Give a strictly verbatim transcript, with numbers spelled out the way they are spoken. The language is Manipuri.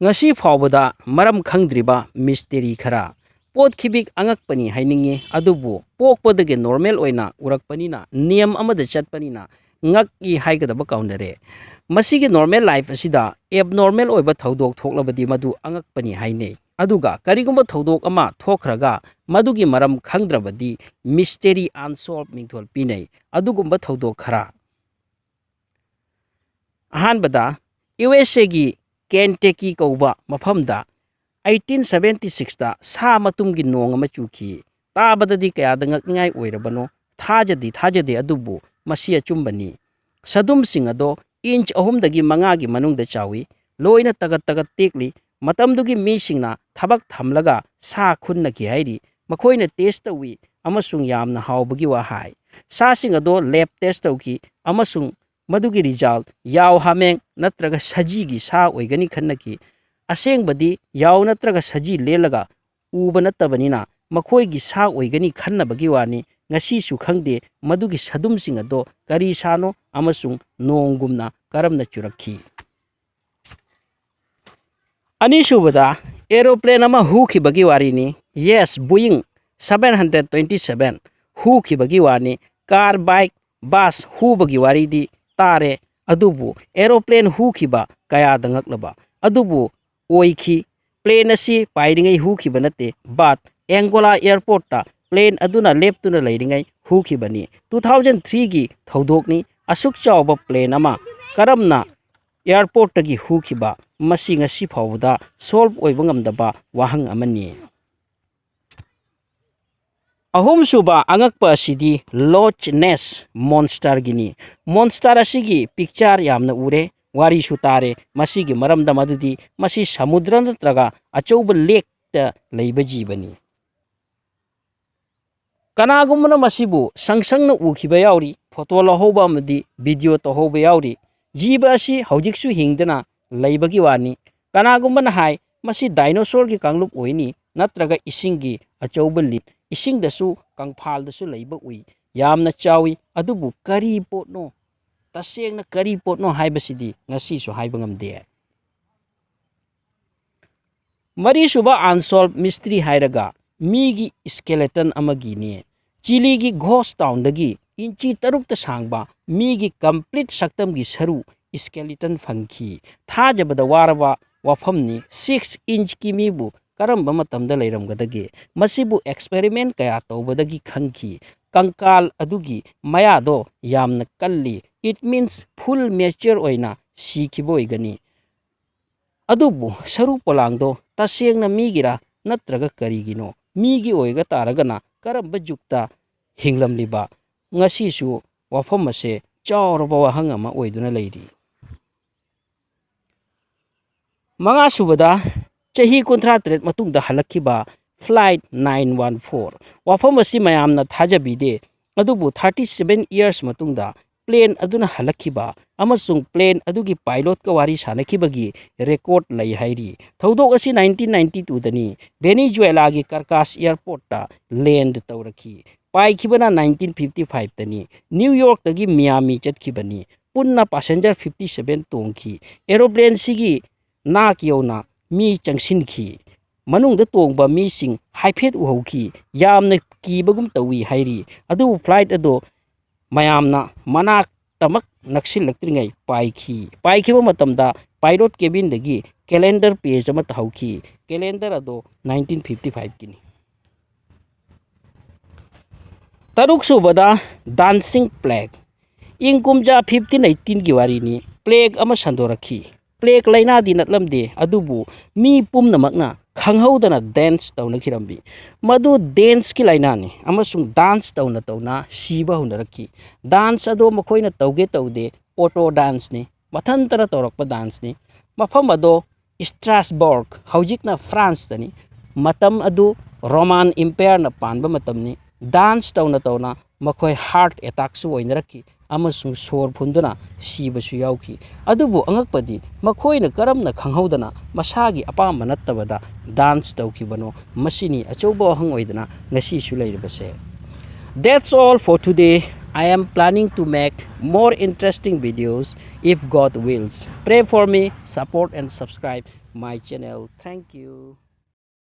ꯉꯁꯤ ꯐꯥꯎꯕꯗ ꯃꯔꯝ ꯈꯪꯗ꯭ꯔꯤꯕ ꯃꯤꯁꯇꯦꯔꯤ ꯈꯔ꯫ ꯄꯣꯠ ꯈꯤꯕꯤꯛ ꯑꯉꯛꯄꯅꯤ ꯍꯥꯏꯅꯤꯡꯉꯤ, ꯑꯗꯨꯕꯨ ꯄꯣꯛꯄꯗꯒꯤ ꯅꯣꯔꯃꯦꯜ ꯑꯣꯏꯅ ꯎꯔꯛꯄꯅꯤꯅ, ꯅꯤꯌꯝ ꯑꯃꯗ ꯆꯠꯄꯅꯤꯅ, ꯉꯛꯏ ꯍꯥꯏꯒꯗꯕ ꯀꯧꯅꯔꯦ꯫ ꯃꯁꯤꯒꯤ ꯅꯣꯔꯃꯦꯜ ꯂꯥꯏꯐ ꯑꯁꯤꯗ ꯑꯦꯕꯅꯣꯔꯃꯦꯜ ꯑꯣꯏꯕ ꯊꯧꯗꯣꯛ ꯊꯣꯛꯂꯕꯗꯤ ꯃꯗꯨ ꯑꯉꯛꯄꯅꯤ ꯍꯥꯏꯅꯩ꯫ ꯑꯗꯨꯒ ꯀꯔꯤꯒꯨꯝꯕ ꯊꯧꯗꯣꯛ ꯑꯃ ꯊꯣꯛꯈ꯭ꯔꯒ ꯃꯗꯨꯒꯤ ꯃꯔꯝ ꯈꯪꯗ꯭ꯔꯕꯗꯤ ꯃꯤꯁꯇꯦꯔꯤ ꯑꯟꯁꯣꯜꯕ ꯃꯤꯡꯊꯣꯜ ꯄꯤꯅꯩ꯫ ꯑꯗꯨꯒꯨꯝꯕ ꯊꯧꯗꯣꯛ ꯈꯔ꯫ ꯑꯍꯥꯟꯕꯗ, ꯌꯨ ꯑꯦꯁ ꯑꯦꯒꯤ ꯀꯦꯟꯇꯦꯀꯤ ꯀꯧꯕ ꯃꯐꯝꯗ ꯑꯩꯠꯇꯤꯟ ꯁꯕꯦꯟꯇꯤ ꯁꯤꯛꯁꯇ ꯁꯥ ꯃꯇꯨꯝꯒꯤ ꯅꯣꯡ ꯑꯃ ꯆꯨꯈꯤ꯫ ꯇꯥꯕꯗꯗꯤ ꯀꯌꯥꯗ ꯉꯛꯅꯤꯡꯉꯥꯏ ꯑꯣꯏꯔꯕꯅꯣ? ꯊꯥꯖꯗꯤ ꯊꯥꯖꯗꯦ, ꯑꯗꯨꯕꯨ ꯃꯁꯤ ꯑꯆꯨꯝꯕꯅꯤ꯫ ꯁꯗꯨꯝꯁꯤꯡ ꯑꯗꯣ ꯏꯟꯆ ꯑꯍꯨꯝꯗꯒꯤ ꯃꯉꯥꯒꯤ ꯃꯅꯨꯡꯗ ꯆꯥꯎꯏ, ꯂꯣꯏꯅ ꯇꯒꯠ ꯇꯒꯠ ꯇꯦꯛꯂꯤ꯫ ꯃꯇꯝꯗꯨꯒꯤ ꯃꯤꯁꯤꯡꯅ ꯊꯕꯛ ꯊꯝꯂꯒ ꯁꯥ ꯈꯨꯟꯅꯈꯤ ꯍꯥꯏꯔꯤ꯫ ꯃꯈꯣꯏꯅ ꯇꯦꯁ ꯇꯧꯏ ꯑꯃꯁꯨꯡ ꯌꯥꯝꯅ ꯍꯥꯎꯕꯒꯤ ꯋꯥ ꯍꯥꯏ꯫ ꯁꯥꯁꯤꯡ ꯑꯗꯣ ꯂꯦꯕ ꯇꯦꯁ ꯇꯧꯈꯤ ꯑꯃꯁꯨꯡ ꯃꯗꯨꯒꯤ ꯔꯤꯖꯜ ꯌꯥꯎ ꯍꯥꯃꯦꯡ ꯅꯠꯇ꯭ꯔꯒ ꯁꯖꯤꯒꯤ ꯁꯥ ꯑꯣꯏꯒꯅꯤ ꯈꯟꯅꯈꯤ꯫ ꯑꯁꯦꯡꯕꯗꯤ ꯌꯥꯎ ꯅꯠꯇ꯭ꯔꯒ ꯁꯖꯤ ꯂꯦꯜꯂꯒ ꯎꯕ ꯅꯠꯇꯕꯅꯤꯅ ꯃꯈꯣꯏꯒꯤ ꯁꯥ ꯑꯣꯏꯒꯅꯤ ꯈꯟꯅꯕꯒꯤ ꯋꯥꯅꯤ꯫ ꯉꯁꯤꯁꯨ ꯈꯪꯗꯦ ꯃꯗꯨꯒꯤ ꯁꯗꯨꯝꯁꯤꯡ ꯑꯗꯣ ꯀꯔꯤ ꯁꯥꯅꯣ ꯑꯃꯁꯨꯡ ꯅꯣꯡꯒꯨꯝꯅ ꯀꯔꯝꯅ ꯆꯨꯔꯛꯈꯤ꯫ ꯑꯅꯤꯁꯨꯕꯗ, ꯑꯦꯔꯣꯄ꯭ꯂꯦꯟ ꯑꯃ ꯍꯨꯈꯤꯕꯒꯤ ꯋꯥꯔꯤꯅꯤ꯫ Yes, Boeing seven hundred twenty seven ꯍꯨꯈꯤꯕꯒꯤ ꯋꯥꯅꯤ꯫ ꯀꯥꯔ, ꯕꯥꯏꯛ, ꯕꯁ ꯍꯨꯕꯒꯤ ꯋꯥꯔꯤꯗꯤ ꯇꯥꯔꯦ, ꯑꯗꯨꯕꯨ ꯑꯦꯔꯣꯄ꯭ꯂꯦꯟ ꯍꯨꯈꯤꯕ ꯀꯌꯥꯗ ꯉꯛꯂꯕ꯫ ꯑꯗꯨꯕꯨ ꯑꯣꯏꯈꯤ꯫ ꯄ꯭ꯂꯦꯟ ꯑꯁꯤ ꯄꯥꯏꯔꯤꯉꯩ ꯍꯨꯈꯤꯕ ꯅꯠꯇꯦ, ꯕꯠ ꯑꯦꯡꯒꯣꯂꯥ ꯑꯦꯌꯔꯄꯣꯔꯠꯇ ꯄ꯭ꯂꯦꯟ ꯑꯗꯨꯅ ꯂꯦꯞꯇꯨꯅ ꯂꯩꯔꯤꯉꯩ ꯍꯨꯈꯤꯕꯅꯤ꯫ ꯇꯨ ꯊꯥꯎꯖꯟ ꯊ꯭ꯔꯤꯒꯤ ꯊꯧꯗꯣꯛꯅꯤ꯫ ꯑꯁꯨꯛ ꯆꯥꯎꯕ ꯄ꯭ꯂꯦꯟ ꯑꯃ ꯀꯔꯝꯅ ꯑꯦꯌꯔꯄꯣꯔꯠꯇꯒꯤ ꯍꯨꯈꯤꯕ? ꯃꯁꯤ ꯉꯁꯤ ꯐꯥꯎꯕꯗ ꯁꯣꯜꯕ ꯑꯣꯏꯕ ꯉꯝꯗꯕ ꯋꯥꯍꯪ ꯑꯃꯅꯤ꯫ ꯑꯍꯨꯝꯁꯨꯕ ꯑꯉꯛꯄ ꯑꯁꯤꯗꯤ ꯂꯣꯆ ꯅꯦꯁ ꯃꯣꯟꯁꯇꯔꯒꯤꯅꯤ꯫ ꯃꯣꯟꯁꯇꯔ ꯑꯁꯤꯒꯤ ꯄꯤꯛꯆꯔ ꯌꯥꯝꯅ ꯎꯔꯦ, ꯋꯥꯔꯤꯁꯨ ꯇꯥꯔꯦ ꯃꯁꯤꯒꯤ ꯃꯔꯝꯗ, ꯃꯗꯨꯗꯤ ꯃꯁꯤ ꯁꯃꯨꯗ꯭ꯔ ꯅꯠꯇ꯭ꯔꯒ ꯑꯆꯧꯕ ꯂꯦꯛꯇ ꯂꯩꯕ ꯖꯤꯕꯅꯤ꯫ ꯀꯅꯥꯒꯨꯝꯕꯅ ꯃꯁꯤꯕꯨ ꯁꯪ ꯁꯪꯅ ꯎꯈꯤꯕ ꯌꯥꯎꯔꯤ, ꯐꯣꯇꯣ ꯂꯧꯍꯧꯕ ꯑꯃꯗꯤ ꯚꯤꯗꯤꯑꯣ ꯇꯧꯍꯧꯕ ꯌꯥꯎꯔꯤ꯫ ꯖꯤꯕ ꯑꯁꯤ ꯍꯧꯖꯤꯛꯁꯨ ꯍꯤꯡꯗꯨꯅ ꯂꯩꯕꯒꯤ ꯋꯥꯅꯤ꯫ ꯀꯅꯥꯒꯨꯝꯕꯅ ꯍꯥꯏ, ꯃꯁꯤ ꯗꯥꯏꯅꯣꯁꯣꯔꯒꯤ ꯀꯥꯡꯂꯨꯞ ꯑꯣꯏꯅꯤ, ꯅꯠꯇ꯭ꯔꯒ ꯏꯁꯤꯡꯒꯤ ꯑꯆꯧꯕ ꯂꯤꯟ, ꯏꯁꯤꯡꯗꯁꯨ ꯀꯪꯐꯥꯜꯗꯁꯨ ꯂꯩꯕ ꯎꯏ꯫ ꯌꯥꯝꯅ ꯆꯥꯎꯏ, ꯑꯗꯨꯕꯨ ꯀꯔꯤ ꯄꯣꯠꯅꯣ, ꯇꯁꯦꯡꯅ ꯀꯔꯤ ꯄꯣꯠꯅꯣ ꯍꯥꯏꯕꯁꯤꯗꯤ ꯉꯁꯤꯁꯨ ꯍꯥꯏꯕ ꯉꯝꯗꯦ꯫ ꯃꯔꯤꯁꯨꯕ unsolved mystery ꯍꯥꯏꯔꯒ ꯃꯤꯒꯤ skeleton ꯑꯃꯒꯤꯅꯤ꯫ ꯆꯤꯂꯤꯒꯤ ghost townꯗꯒꯤ ꯏꯟꯆꯤ ꯇꯔꯨꯛꯇ ꯁꯥꯡꯕ ꯃꯤꯒꯤ complete ꯁꯛꯇꯝꯒꯤ ꯁꯔꯨ skeleton ꯐꯪꯈꯤ꯫ ꯊꯥꯖꯕꯗ ꯋꯥꯔꯕ ꯋꯥꯐꯝꯅꯤ꯫ Six inchꯀꯤ ꯃꯤꯕꯨ ꯀꯔꯝꯕ ꯃꯇꯝꯗ ꯂꯩꯔꯝꯒꯗꯒꯦ? ꯃꯁꯤꯕꯨ experiment ꯀꯌꯥ ꯇꯧꯕꯗꯒꯤ ꯈꯪꯈꯤ꯫ ꯀꯪꯀꯥꯜ ꯑꯗꯨꯒꯤ ꯃꯌꯥꯗꯣ ꯌꯥꯝꯅ ꯀꯜꯂꯤ꯫ It means full mature ꯑꯣꯏꯅ ꯁꯤꯈꯤꯕ ꯑꯣꯏꯒꯅꯤ꯫ ꯑꯗꯨꯕꯨ ꯁꯔꯨ ꯄꯣꯂꯥꯡꯗꯣ ꯇꯁꯦꯡꯅ ꯃꯤꯒꯤꯔꯥ ꯅꯠꯇ꯭ꯔꯒ ꯀꯔꯤꯒꯤꯅꯣ? ꯃꯤꯒꯤ ꯑꯣꯏꯒ ꯇꯥꯔꯒꯅ ꯀꯔꯝꯕ ꯖꯨꯒꯇ ꯍꯤꯡꯂꯝꯂꯤꯕ? ꯉꯁꯤꯁꯨ ꯋꯥꯐꯝ ꯑꯁꯦ ꯆꯥꯎꯔꯕ ꯋꯥꯍꯪ ꯑꯃ ꯑꯣꯏꯗꯨꯅ ꯂꯩꯔꯤ꯫ ꯃꯉꯥꯁꯨꯕꯗ, ꯆꯍꯤ ꯀꯨꯟꯊ꯭ꯔꯥ ꯇꯔꯦꯠ ꯃꯇꯨꯡꯗ ꯍꯜꯂꯛꯈꯤꯕ Flight nine one four꯫ ꯋꯥꯐꯝ ꯑꯁꯤ ꯃꯌꯥꯝꯅ ꯊꯥꯖꯕꯤꯗꯦ, ꯑꯗꯨꯕꯨ thirty seven years ꯃꯇꯨꯡꯗ plane ꯑꯗꯨꯅ ꯍꯜꯂꯛꯈꯤꯕ ꯑꯃꯁꯨꯡ plane ꯑꯗꯨꯒꯤ pilotꯀ ꯋꯥꯔꯤ ꯁꯥꯅꯈꯤꯕꯒꯤ record ꯂꯩ ꯍꯥꯏꯔꯤ꯫ ꯊꯧꯗꯣꯛ ꯑꯁꯤ nineteen ninety twoꯗꯅꯤ Venezuelaꯒꯤ Caracas airportꯇ land ꯇꯧꯔꯛꯈꯤ꯫ ꯄꯥꯏꯈꯤꯕꯅ nineteen fifty fiveꯇꯅꯤ꯫ New Yorkꯇꯒꯤ Miami ꯆꯠꯈꯤꯕꯅꯤ꯫ ꯄꯨꯟꯅ passenger fifty seven ꯇꯣꯡꯈꯤ꯫ Aeroplaneꯁꯤꯒꯤ ꯅꯥꯛ ꯌꯧꯅ ꯃꯤ ꯆꯪꯁꯤꯟꯈꯤ꯫ ꯃꯅꯨꯡꯗ ꯇꯣꯡꯕ ꯃꯤꯁꯤꯡ ꯍꯥꯏꯐꯦꯠ ꯎꯍꯧꯈꯤ꯫ ꯌꯥꯝꯅ ꯀꯤꯕꯒꯨꯝ ꯇꯧꯏ ꯍꯥꯏꯔꯤ꯫ ꯑꯗꯨꯕꯨ flight ꯑꯗꯨ ꯃꯌꯥꯝꯅ ꯃꯅꯥꯛꯇꯃꯛ ꯅꯛꯁꯤꯜꯂꯛꯇ꯭ꯔꯤꯉꯩ ꯄꯥꯏꯈꯤ꯫ ꯄꯥꯏꯈꯤꯕ ꯃꯇꯝꯗ pilot cabinꯗꯒꯤ calendar page ꯑꯃ ꯇꯥꯍꯧꯈꯤ꯫ Calendar ꯑꯗꯨ nineteen fifty fiveꯀꯤꯅꯤ꯫ ꯇꯔꯨꯛꯁꯨꯕꯗ, dancing plague꯫ ꯏꯪ ꯀꯨꯝꯖꯥ fifteen eighteenꯒꯤ ꯋꯥꯔꯤꯅꯤ꯫ Plague ꯑꯃ ꯁꯟꯗꯣꯔꯛꯈꯤ꯫ Plague ꯂꯥꯏꯅꯥꯗꯤ ꯅꯠꯂꯝꯗꯦ, ꯑꯗꯨꯕꯨ ꯃꯤ ꯄꯨꯝꯅꯃꯛꯅ ꯈꯪꯍꯧꯗꯅ dance ꯇꯧꯅꯈꯤꯔꯝꯃꯤ꯫ ꯃꯗꯨ danceꯀꯤ ꯂꯥꯏꯅꯥꯅꯤ ꯑꯃꯁꯨꯡ dance ꯇꯧꯅ ꯇꯧꯅ ꯁꯤꯕ ꯍꯧꯅꯔꯛꯈꯤ꯫ Dance ꯑꯗꯣ ꯃꯈꯣꯏꯅ ꯇꯧꯒꯦ ꯇꯧꯗꯦ, auto danceꯅꯤ, ꯃꯊꯟꯇꯅ ꯇꯧꯔꯛꯄ danceꯅꯤ꯫ ꯃꯐꯝ ꯑꯗꯣ Strasbourg, ꯍꯧꯖꯤꯛꯅ Franceꯇꯅꯤ꯫ ꯃꯇꯝ ꯑꯗꯨ Roman Empireꯅ ꯄꯥꯟꯕ ꯃꯇꯝꯅꯤ꯫ Dance ꯇꯧꯅ ꯇꯧꯅ ꯃꯈꯣꯏ heart attackꯁꯨ ꯑꯣꯏꯅꯔꯛꯈꯤ ꯑꯃꯁꯨꯡ ꯁꯣꯔ ꯐꯨꯟꯗꯨꯅ ꯁꯤꯕꯁꯨ ꯌꯥꯎꯈꯤ꯫ ꯑꯗꯨꯕꯨ ꯑꯉꯛꯄꯗꯤ ꯃꯈꯣꯏꯅ ꯀꯔꯝꯅ ꯈꯪꯍꯧꯗꯅ ꯃꯁꯥꯒꯤ ꯑꯄꯥꯝꯕ ꯅꯠꯇꯕꯗ dance ꯇꯧꯈꯤꯕꯅꯣ? ꯃꯁꯤꯅꯤ ꯑꯆꯧꯕ ꯋꯥꯍꯪ ꯑꯣꯏꯗꯅ ꯉꯁꯤꯁꯨ ꯂꯩꯔꯤꯕꯁꯦ꯫ That's all for today. I am planning to make more interesting videos if God wills. Pray for me, support and subscribe my channel. Thank you.